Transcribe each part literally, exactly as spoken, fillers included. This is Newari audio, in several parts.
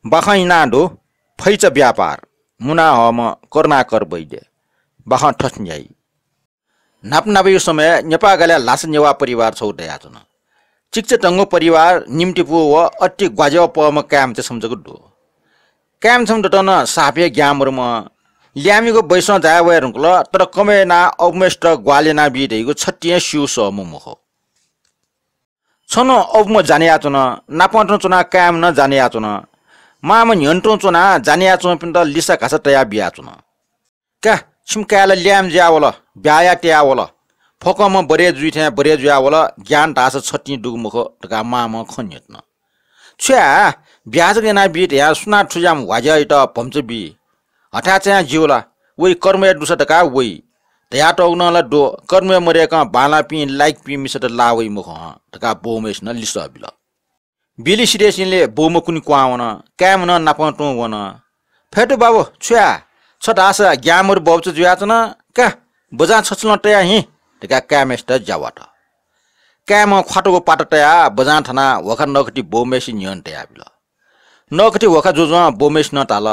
बाखं इनाः दु फैचा व्यापार, मुना हःम्ह करुणाकर वैद्य। बाखं थथे न्ह्याइ। न्हापा न्हापाया समय नेपाः गालय् ल्हासा नेवाः परिवार छगू दयाच्वन। चिकिचा धंगु परिवार निम्तिपु व अति ग्वाज्याः पःम्ह काय्‌मचा छम्ह जक दु। काय्‌मचा छम्ह दत नं साप हे ज्ञां मदुम्ह। ल्याय्‌म्हय्‌गु बैसं जाय् वये धुंकल, तर कमय् यानाः अबुम्हय्‌सित ग्वाहालि यानाबी धइगु छतिं हे स्यू सःम्ह मखु। छन्हु अबुम्ह जाने याःच्वन, नापं तुं च्वनाः काय्‌म्ह नं जाने याःच्वन। मांम्ह न्ह्यःने तुं च्वनाः जाने याःच्वंपिन्त लिसा घासा तयाः बियाच्वन। का, छिमि काय् ला ल्याय्‌म्ह जुयावल, ब्याहा याये तयावल। फुक्कम्ह बरय् जुइ थें बरय् जुयावल, ज्ञान धाःसा छतिं दुगु मखु धकाः मांम्हं खँ न्ह्यथन। छु याये, ब्याहा जक यानाबी धयाः सुनां थुज्याःम्ह ह्वाज्याःयात भम्चा बी? हथाय् चायां ज्यू ला, वइ कर्मया दुसा धकाः वइ। धयातःगु नं ला दु, कर्मया मदय्‌कं बांलाःपिं लाय्‌कपिं मिसात लाः वइ मखु हं धकाः बौम्हय्‌सिनं लिसः बिल। बिलि सिधय्‌सिंलि बौम्ह कुने क्वहां वन। काय्‌म्ह नं नापं तुं वन। फय् दु बाबु, छु याये? छ धाःसा ज्ञां मदु बौचा जुयाच्वन। का, बजां छछुलं तया हिँ धकाः काय्‌म्हय्‌सित ज्या वात। काय्‌म्हं ख्वातुगु पाता तयाः बजां थनाः ह्वाखा नकति बौम्हय्‌सित न्ह्यःने तयाबिल। नकति ह्वाखा जुजुं बौम्हय्‌सिनं धाल,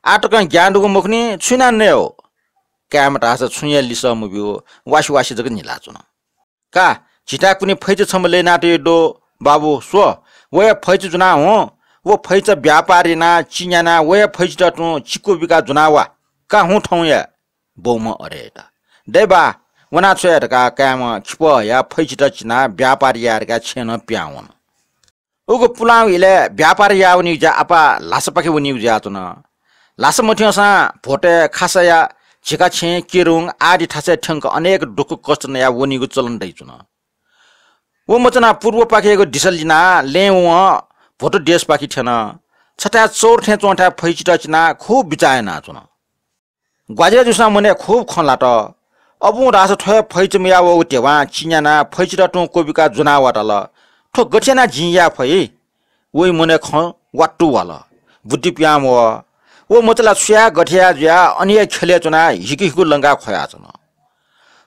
आः तकं ज्ञां दुगु मखुनि, छु यानाः नये हो? काय्‌म्ह धाःसा छुं हे लिसः मब्यू, वासि वासि जक न्हिलाच्वन। का, झीथाय् कुने फैचा छम्ह लय् यानातयागु दु, बाबु, स्व, व हे फैचा ज्वनाः हुँ, व फैचा व्यापार यानाः चिं न्यानाः व हे फैचात तुं चिकु बिकाः ज्वना वा। का हुँ थौं हे। बौम्हं अथे यात। दय् बा, वना छ्वये धकाः काय्‌म्हं खिपः हयाः फैचात चिनाः व्यापार याये धकाः छेँनं पिहां वन। उगु पुलांगु इलय् व्यापार याः वनीगु ज्या आपाः ल्हासापाखे वनीगु जुयाच्वन। ल्हासा मथ्यंसां भ्वतय् खासाया झिका छेँ, केरुङ आदि थासय् थ्यंक अनेक दुःख कष्ट नयाः वनीगु चलन दइच्वन। व मचां पूर्वपाखेयागु दिसा लिनाः लँय् वं भ्वतु देशपाखे थ्यन। छथाय् चौर थें च्वंथाय् फैचात चिनाः खुब बिचाः यानाच्वन। ग्वाज्या जूसां मनय् खुब खँ ल्हात। अबुं धाःसा थ्व हे फैचा मियावःगु ध्यबां चिं न्यानाः फैचात तुं क्वबिकाः ज्वना वात ला, थ्व गथे यानाः जिं याये फइ? वइ मनय् खँ वात्तु वाल। बुद्धि पिहां वः। व मचा ला छु याये गथे याये जुयाः अन हे ख्यलय् च्वनाः हिकु हिकु लंकाः ख्वयाच्वन।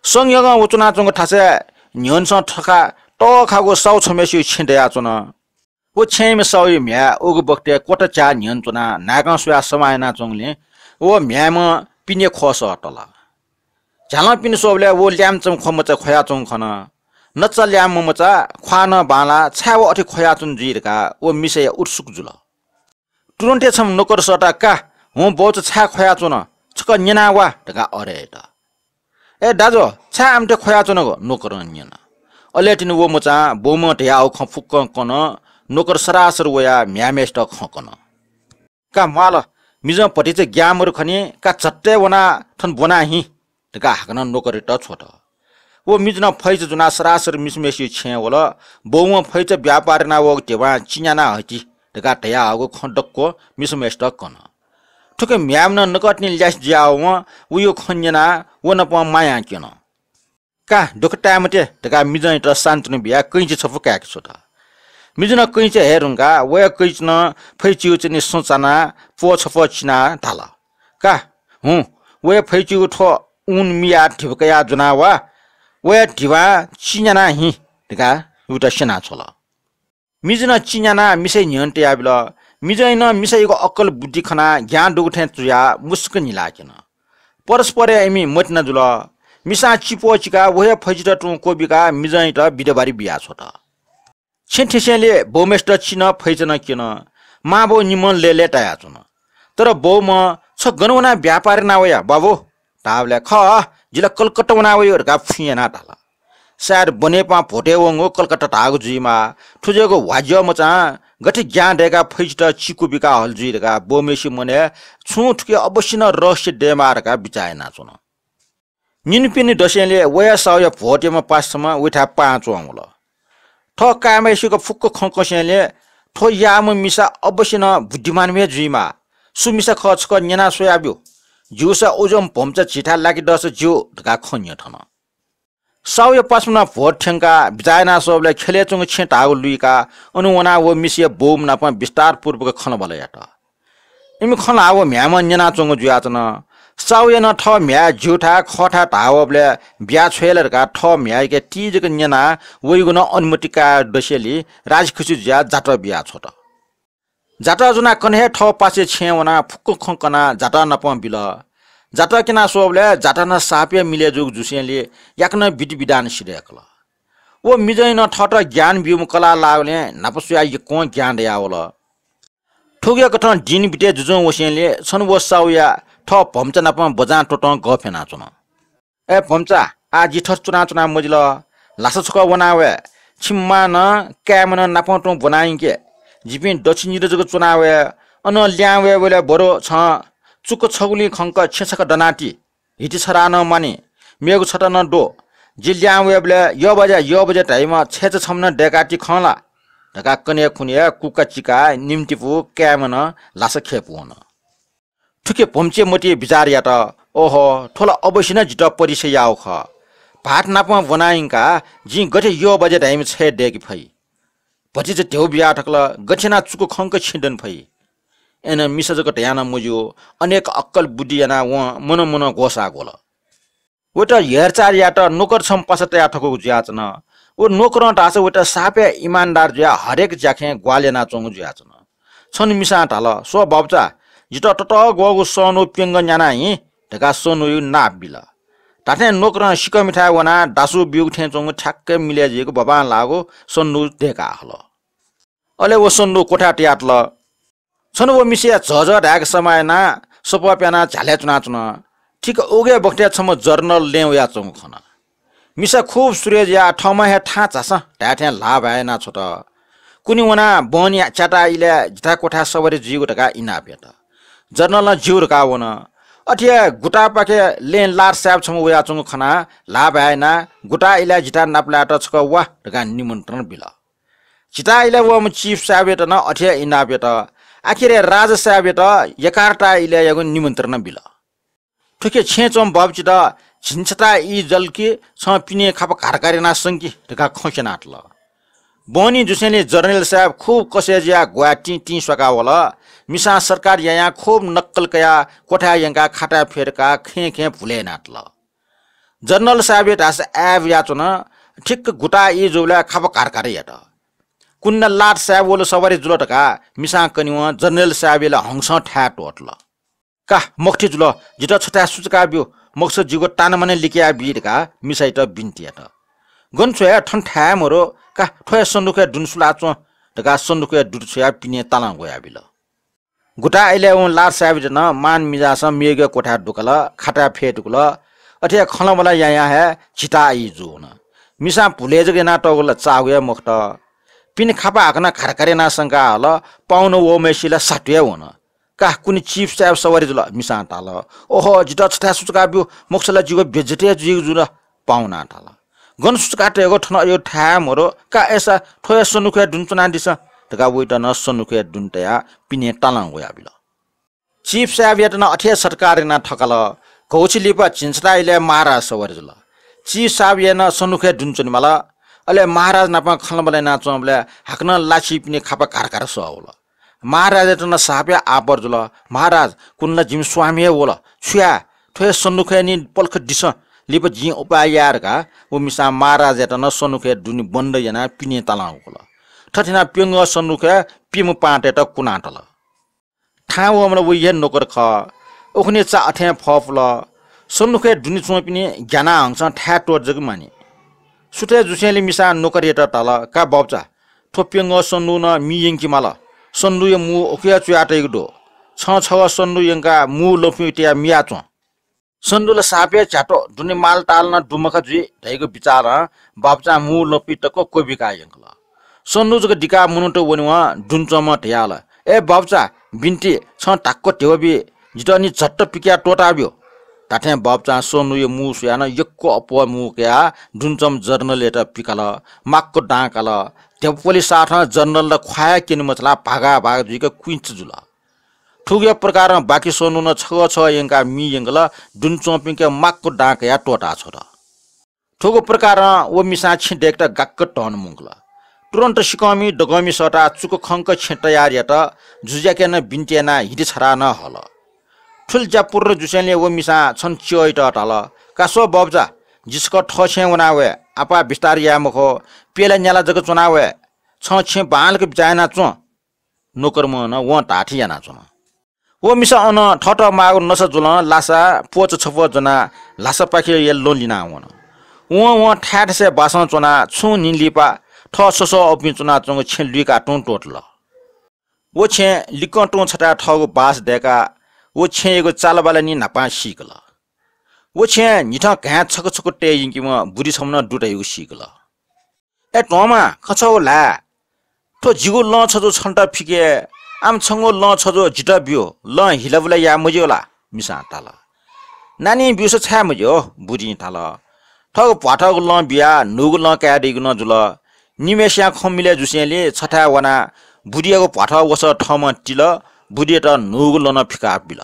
संयोगं व च्वनाच्वंगु थासय् न्ह्यःनेसं थखा तःखाःगु साहु छम्हय्‌सिगु छेँ दयाच्वन। व छेँय्‌म्ह साहुया म्ह्याय् उगु बखतय् क्वता च्याः न्ह्यःने च्वनाः न्हाय्‌कं स्वयाः समाः यानाच्वंगुलिं व म्ह्याय्‌म्हं पिने ख्वःसः तल। झ्यालं पिने स्वःबलय् व ल्याय्‌म्ह छम्ह मचा ख्वयाच्वंगु खन। नचा ल्याय्‌म्ह मचा ख्वाः नं बांलाः, छाय् व अथे ख्वयाच्वन जुइ धकाः व मिसाया उत्सुक जुल। तुरुन्त हे छम्ह नोकर सःताः, का, हुँ बौचा छाय् ख्वयाच्वन, छकः न्यना वा धकाः अरय् यात। ए दाजु, छाय् आमथे ख्वयाच्वनागु? नोकरं न्यन। अले तिनि व मचां बौम्हं धयाहःगु खँ फुक्कं कन। नोकर सरासर वयाः म्ह्याय्‌म्हय्‌सित खँ कन। का म्वाल, मिजं भतिचा ज्ञां मदु खनी, का झट्टै वनाः थन ब्वना हिँ धकाः हाकनं नोकरयात छ्वत। व मिजं फैचा ज्वनाः सरासर मिसाम्हय्‌सिगु छेँय् वल। बौम्हं फैचा व्यापार यानावःगु ध्यबां चिं न्याना हइति धकाः धयाहःगु खँ दक्व मिसाम्हय्‌सित कन। थुकी म्ह्याय्‌म्ह नं नकतिनि ल्यासे जुयावं वयागु खँ न्यनाः व नाप मायां क्यन। का, दुःख ताये मते धकाः मिजंयात सान्त्वना बियाः कैंची छपु काय्‌के छ्वत। मिजं कैंची हये धुंकाः वया कैंचिनं फैचिउ चनि सँ चानाः प्वः छपु चिनाः धाल, का, हुँ, वया फैचिउ थ्व ऊन मियाः धिबा कयाः ज्वना वा, वया धिबां चिं न्याना हिँ धकाः वयात स्यना छ्वल। मिजं चिं न्यानाः मिसाया न्ह्यःने तयाबिल। मिजंयात मिसायागु अक्कल बुद्धि खनाः ज्ञां दुगु थें जुयाः मुसुक न्हिलाक्यन। परस्परय् इमि मतिना जुल। मिसां चिप्वः चिकाः व हे फैचात तुं क्वबिकाः मिजंयात बिदाबारी बियाछ्वत। छेँ थ्यंसेंलि बौम्हय्‌सित चिं फैचा नं क्यन। मांबौ निम्हं लय्‌लय्‌तायाच्वन। तर बौम्हं, छ गन वनाः व्यापार याना वया बाबु? धाःबलय्, खः, जि ला कलकत्ता वना वया धकाः फुइँ यानाः धाल। सायद बनेपां भ्वतय् वंगु कलकत्ता धाःगु जुइमाः। थुज्याःगु ह्वाज्याः मचां गथे ज्ञां दय्‌काः फैचात चिं क्वबिकाः हल जुइ धकाः बौम्हय्‌सिया मनय् छुं थुकी अवश्य नं रहस्य दयेमाः धकाः बिचाः यानाच्वन। निन्हुपिनि दसेंलि वया साहुया भ्वःतेम्ह पासा छम्ह वयाथाय् पाहां च्वंवल। थः काय्‌म्हय्‌सिगु फुक्क खँ कंसेंलि थ्व याःम्ह मिसा अवश्य नं बुद्धिमान हे जुइमाः। सु मिसा खः छकः न्यनाः स्वयाब्यु। ज्यूसा उज्याःम्ह भम्चा झीथाय् लाकेदःसा ज्यू धकाः खँ न्ह्यथन। साहुया पासा छम्हं भ्वःते थ्यंकाः बिचाः याना स्वःबलय् ख्यलय् च्वंगु छेँ धाःगु लुइकाः अन वनाः व मिसाया बौम्ह नाप विस्तारपूर्वक खँल्हाबल्हा यात। इमि खँल्हाः व म्ह्याय्‌म्हं न्यनाच्वंगु जुयाच्वन। साहुया नं थः म्ह्याय् ज्यूथाय् खःथाय् धाः वःबलय् ब्याहा छ्वये ला धकाः थः म्ह्याय्‌के ति जक न्यनाः वइगु नं अनुमति काये दसेंलि राजीखुसी जुयाः जातः बियाछ्वत। जातः ज्वनाः कन्हय् थः पासे छेँय् वनाः फुक्क खँ कनाः जातः नाप बिल। जातः क्यना स्वःबलय् जातः नं सापय् मिलय् जूगु जुसेंलि याकनं विधि विधान सिधय्‌कल। व मिजंयानं थःत ज्ञान ब्यूम्ह कलाः लाःगुलिं न्हापा स्वयाः यक्वं ज्ञान दयावल। थुकिया कथं दिं बितय् जुजुं वसेंलि छन्हु व साहुया थः भम्चा नाप बजां त्वतं गःफ्यनाच्वन। अय् भम्चा, आः जि थथे च्वनाच्वना मजिल। ल्हासा छकः वना वये। छिमि मां नं काय्‌म्ह नं नाप तुं ब्वना यंके। जिपिं दच्छि निदँ जक च्वना वये। अनं ल्याहां वयेबलय् बरु छं चुक्क छगुलिं खंक छेँ छकः दनाति। हिति छथाय् नं म्वानी। मेगु छता नं दु। जि ल्याहां वयेबलय् यःबज्या, यःबज्या धाइम्ह छय्‌चा छम्ह नं दय्‌काति खं ला धकाः कन्हय् खुन्हुया कुका चिकाः निम्हतिपू काय्‌म्ह नं ल्हासा खय्‌पु वन। थुकी भम्चां मतिइ बिचाः यात, ओहो, थ्व ला अवश्य नं जितः परीक्षा याःगु खः। भाःत नाप ब्वना यंकाः जिं गथे यःबज्या धाइम्ह छय् दय्‌के फइ? भतिचा ध्यबा बिया थकल, गथे यानाः चुक्क खंक छेँ दने फइ? अय्‌नं मिसा जक धयां नं मज्यू, अनेक अक्कल बुद्धि यानाः वं मनं मनं ग्वसाः ग्वल। वयात हेरचाह यायेत नोकर छम्ह पासा तया थकूगु जुयाच्वन। व नोकरं धाःसा वयात सापय् इमानदार जुयाः हरेक ज्याखँय् ग्वाहालि यानाच्वंगु जुयाच्वन। छन्हु मिसां धाल, स्व भम्चा, जितः ततःग्वःगु सन्हु प्यंगः न्याना हिँ धकाः सन्हुया नाप बिल। धात्थें नोकरं सिकःमिथाय् वनाः दासू ब्यूगु थें च्वंगु ठ्याक्कै मिलय् जुइगु बबांलाःगु सन्हु दय्‌का हल। अले व सन्हु क्वथाय् तयातल। छन्हु व मिसाया झःझः धायेक समाः यानाः सपः प्यानाः झ्यालय् च्वनाच्वन। ठीक उगु हे बखतय् छम्ह जर्नल लँय् वयाच्वंगु खन। मिसा खुब सुरय् जुयाः थःम्हं हे थाहां झासँ धाये थें ल्हाःभाय् यानाछ्वत। कुन्हु वनाः बहनी च्याताः इलय् जिथाय् क्वथाय् सवारी जुइगु धकाः इनाप यात। जर्नलं ज्यू धकाः वन। अथे हे गुताःपाखे लँय् लाट साहेब छम्ह वयाच्वंगु खनाः ल्हाःभाय् यानाः गुताः इलय् जिथाय् नापलायेत छकः वा धकाः निमन्त्रण बिल। झिताः इलय् वःम्ह चिफ साहेबयात नं अथे हे इनाप यात। आखिरय् राजा साहेबयात यकारताः इलय्‌यागु निमन्त्रण बिल। थुकी छेँय् च्वंम्ह भम्चायात झिंछता ई जल कि छं पिने खापा घारघार यानाः संकि धकाः खँ स्यनातल। बहनी जुसेंलि जर्नल साहेब खुब कसय् जुयाः ग्वाये तिं तिं स्वाकाः वल। मिसां सरकार यायां खुब नक्कल कयाः क्वथाय् यंकाः खाताय् फ्यतुकाः खें खें भुले यानातल। जर्नल साहेबया धाःसा आय् वयाच्वन। ठिक्क गुताः ई जूबलय् खापा घारघार यात। कुन्हु नं लाट साहेब वल सवारी जुल धकाः मिसां कनेवं जर्नल साहेबया ला हंसं थाय् त्वःतल। का, मखुथि जुल, जितः छथाय् सुचुका ब्यु, मखुसा जिगु तानमाने लिकया बी धकाः मिसायात बिन्ति यात। गन छु हे, थन थाय् मरु, का, थ्व हे सन्दुकय् दुने सुलाच्वँ धकाः सन्दुकय् दुत छ्वयाः पिने तालं ग्वयाबिल। गुताः इलय् वं लाट साहेबयात नं मान मिजासं मेगु क्वथाय् दुकल, खाताय् फ्यतुकल। अथे हे खँल्हाबल्हा यायां हे झिताः ई जूवन। मिसां भुले जक यानातःगु ला चाःगु हे मखुत। पिने खापा हाकनं घारघार यानाः संकाः हल, पाहुन वःम्हय्‌सित ला सातु हे वन। का, कुन्हु चिफ साहेब सवारी जुल, मिसां धाल। ओहो, जितः छथाय् सुचुका ब्यु, मखुसा ला जिगु बेइज्जत हे जुइगु जुल। पाहुनां धाल, गन सुचुका तयेगु, थन अज्याःगु थाय् मरु, का अय्‌सा थ्व हे सन्दुकय् दुने च्वनादिसँ धकाः वयात नं सन्दुकय् दुने तयाः पिने तालं ग्वयाबिल। चिफ साहेबयात नं अथे हे सत्कार यानाः थकाल। घौछि लिपा झिंछता इलय् महाराज सवारी जुल। चिफ साहेबया नं सन्दुकय् दुने च्वनेमाल। अले महाराज नाप खँल्हाबल्हा यानाच्वंबलय् हाकनं लाछिइ पिने खापा घारघार सः वल। महाराजयात नं साप हे आबर जुल। महाराज, कुन्हु ला जिमि स्वामी हे वल। छु याये? थ्व हे सन्दुकय् निं पलख दिसँ, लिपा जिं उपाय याये धकाः व मिसां महाराजयात नं सन्दुकय् दुने बन्द यानाः पिने तालं ग्वल। थथे यानाः प्यंगः सन्दुकय् प्यम्ह पाहां तयेत कुनातल। थाहां वःम्ह ला वइ हे नोकर खः। उखुन्हु चा अथें फपुल। सन्दुकय् दुने च्वंपिनि ग्यानाः हंसं थाय् त्वःते जक मानि। सुथय् जुसेंलि मिसां नोकरयात धाल, का भम्चा, थ्व प्यंगः सन्दुकं नं मि यंकेमाल। सन्दुकया मू उखे हे च्वयातयागु दु। छं छगः सन्दुक यंकाः मू लँपुइ तयाः मियाच्वँ। सन्दुक ला साप हे झ्यात, दुने मालताल नं दुमखा जुइ धइगु बिचालं भम्चां मू लँपुइ तक क्वबिकाः यंकल। सन्दुक जक दिकाः मनूत वनेवं दुने च्वंम्हं धयाहल, ए भम्चा, बिन्ति, छं धाक्व ध्यबा बी, जितः नि झट्ट पिकयाः त्वःताब्यु। धात्थें भम्चां सन्दुकया मू स्वयाः नं यक्व अप्वः मू कयाः दुने च्वंम्ह जर्नलयात पिकाल। माक्व दां काल। ध्यबा पलि साथं जर्नल ला ख्वाः हे क्यने मछालाः भागा भाग जुइक क्विंच जुल। थुकिया प्रकारं बाकी सन्दुक नं छगः छगः यंकाः मि यंकल, दुने च्वंपिन्के माक्व दां कयाः त्वःताछ्वत। थुगु प्रकारं व मिसां छेँ दय्केत गाक्क धन मुंकल। तुरुन्त सिकःमि दकःमि सःताः चुक खंक छेँ तयार यात। जुजुयाके नं बिन्ति यानाः हिति छथाय् नं हल। थुलि ज्या पूर्ण जुसेंलि व मिसां छन्हु च्यःयात धाल, का स्व भम्चा, जि छकः थः छेँय् वना वये, आपाः बिस्तार याये मखु, प्यला न्याला जक च्वना वये। छं छेँ बांलाक बिचाः याना च्वँ। नोकरम्हं नं वं धाःथें यानाच्वन। व मिसा अन थःत माःगु नसा ज्वलं लासा प्वःचा छप्वः ज्वनाः ल्हासापाखेया ल्वहं लिना वन। वं वं थाय् थासय् बासं च्वनाः छुं न्हि लिपा थः ससः अबुपिं च्वनाच्वंगु छेँ लुइकाः तुं त्वःतल। व छेँ लिक्कं तुं छथाय् थःगु बास दय्काः व छेँयागु चालबाला निं न्हापां सीकल। व छेँय् न्हिथं घाँय् छकु छकु तये यंकीम्ह बुरी छम्ह नं दु धइगु सीकल। ए ध्वंमा, खँ छगू ल्हाये। थ्व जिगु लं छजु छन्त फिके, आम छंगु लं छजु जितः ब्यु, लं हिलाबुला याये मज्यू ला? मिसां धाल। नानी, ब्यूसा छाय् मज्यू? बुरिं धाल। थःगु भ्वाथःगु लं बियाः न्हूगु लं काये दइगु नं जुल। निम्हय्सियां खँ मिलय् जुसेंलि छथाय् वनाः बुरियागु भ्वाथः वसः थःम्हं तिल, बुरियात न्हूगु लं नं फिकाः बिल।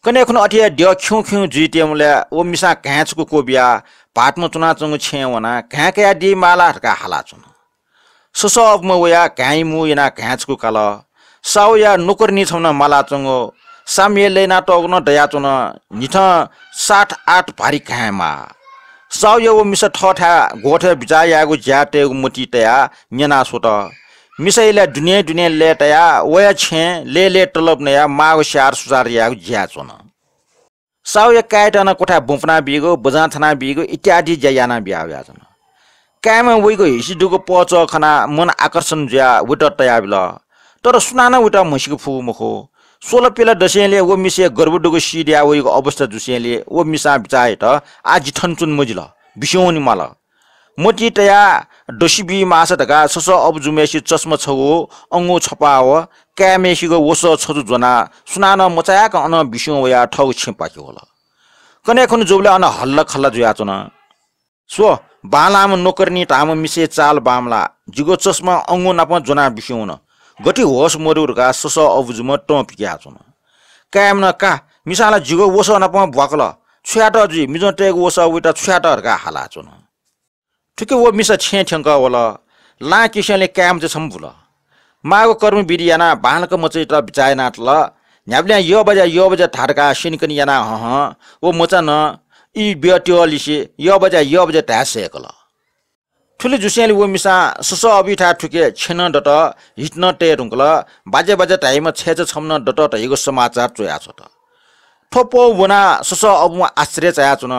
कन्हय् खुन्हु अथे हे द्यः खिउँ खिउँ जुइ त्यंबलय् व मिसां घाँय् छकु क्वबियाः भाःतम्ह च्वनाच्वंगु छेँय् वनाः घाँय् कयादी माला धकाः हालाच्वन। ससः अबुम्ह वयाः घाँय् मू यानाः घाँय् छकु काल। साहुया नोकरनी छम्ह नं मालाच्वंगु, सामय् लय्नातःगु नं दयाच्वन। न्हिथं सात आठ भारी घाँय् माः। साहुया व मिसा थःथाय् ग्वःथय् बिचाः यायेगु ज्या तयेगु मतिइ तयाः न्यना स्वत। मिसाया लय् दुने दुने लय्तायाः वया छेँय् लय् लय् तलब नयाः माःगु स्याहार सुसार यायेगु ज्याय् च्वन। साहुया काय्‌यात नं क्वथाय् ब्वंपुना बीगु, बजां थाना बीगु इत्यादि ज्या याना बिया वयाच्वन। काय्‌म्ह वइगु हिसि दुगु पहःचः खनाः मन आकर्षण जुयाः वइत तयाबिल। तर सुनानं वइत म्हसीके फुगु मखु। स्वल प्यल दसेंलि व मिसाया गर्भ दुगु सी दया वइगु अवस्था जुसेंलि व मिसां बिचाः यात, आः जि थन च्वने मजिल, बिस्युं वने माल। मतिइ तयाः दसि बी माःसा धकाः ससः अबु जूम्हय्‌सित चस्मा छगू, अंगू छपाः व काय्‌म्हय्‌सिगु वसः छजु ज्वनाः सुनानं मचायाक अनं बिस्युं वयाः थःगु छेँपाखे वल। कन्हय् खुन्हु जूबलय् अन हल्लाखल्ला जुयाच्वन। स्व, बांलाःम्ह नोकरनी धाःम्ह मिसाया चाल बांमलाः, जिगु चस्मा अंगू नाप ज्वनाः बिस्युं वन। गथे होश मदु धकाः ससः अबु जूम्ह तं पिकयाच्वन। काय्‌म्हं नं का, मिसां ला जिगु वसः नाप ब्वाकल, छु यात जुइ, मिजं तयेगु वसः वइत छु यात धकाः हालाच्वन। थुकी व मिसा छेँय् थ्यंकः वल। लां किस्यंलि काय्‌मचा छम्ह बुल। माःगु कर्मविधि यानाः बांलाक मचाइत बिचाः यानातल। न्ह्याबलें यःबाज्या यःबाज्या धा धकाः स्यनेकने यानाः हं हं व मचां नं ई ब्यः त्वःलिसे यःबाज्या यःबाज्या धाये सय्‌कल। थुलि जुसेंलि व मिसां ससः अबुयाथाय् थुके छेँ नं दत, हित नं तये धुंकल। बाज्या बाज्या धाइम्ह छय्‌चा छम्ह नं दत धइगु समाचार च्वयाछ्वत। थ्व पौ ब्वनाः ससः अबुं आश्चर्य चायाच्वन।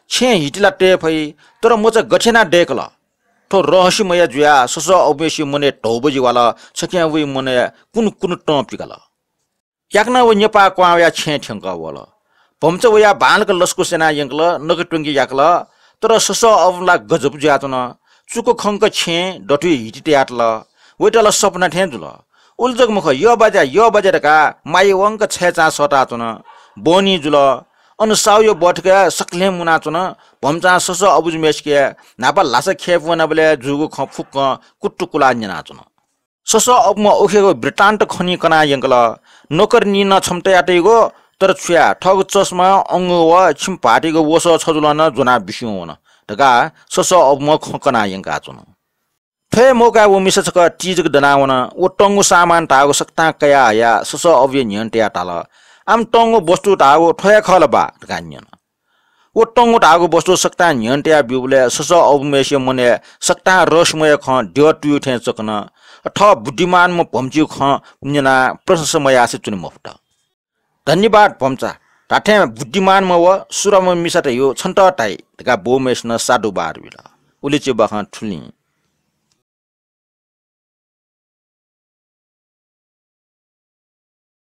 छेँय् हित ला तये फइ, तर मचा गथे यानाः दय्‌कल? थ्व रहस्यमय जुयाः ससः अबुम्हय्‌सिया मनय् धौबजि वाल, छखें वइ मनय् कुन्हु कुन्हु तं पिकल। याकनं व न्यपाः क्वहां वयाः छेँय् थ्यंकः वल। भम्चा वयाः बांलाक लसकुस यानाः यंकल, नके त्वंके याकल, तर ससः अबुं ला गजब जुयाच्वन। चुक खंक छेँय् दथुइ हित तयातल। वइत ला सपना थें जुल। उलि जक मखु, यःबाज्या, यःबाज्या धकाः माया वंक छय्‌चां सःताच्वन। बहनी जुल। अन साहुया बहथुकी सकलें मुनाच्वन। भम्चां ससः अबु जूम्हय्‌सिके न्हापा ल्हासा खय्‌पु वनाबलय् जूगु खँ फुक्कं कुतुकुलाः न्यनाच्वन। ससः अबुम्ह उखेगु वृत्तान्त खनी कनाः यंकल। नोकरनी नं छम्ह तयातइगु, तर छु याये, थःगु चस्मा, अंगू व छिमि भाःतयागु वसः छजुलं नं ज्वनाः बिस्युं वन धकाः ससः अबुम्ह खँ कनाः यंकाच्वन। थ्व हे मौकाय् व मिसा छकः तिजक दनावन। व तंगु सामान धाःगु सकतां कयाः हयाः ससः अबुया न्ह्यःने तयाः धाल, आम तंगु वस्तु धाःगु थ्व हे खः ला बा धकाः न्यन। व तंगु धाःगु वस्तु सकतां न्ह्यःने तयाः ब्यूबलय् ससः अबुम्हय्‌सिया मनय् सकतां रहस्यमय खँ द्यः तुयु थें चकन। थः बुद्धिमानम्ह भम्चाया खँ न्यनाः प्रशंसा मयासें च्वने मफुत। धन्यवाद भम्चा, धात्थें बुद्धिमानम्ह व सुरम्ह मिसा धइगु छन्त धाइ धकाः बौम्हय्‌सिनं साधुवाद बिल। उलिचिबाखं थुलिं।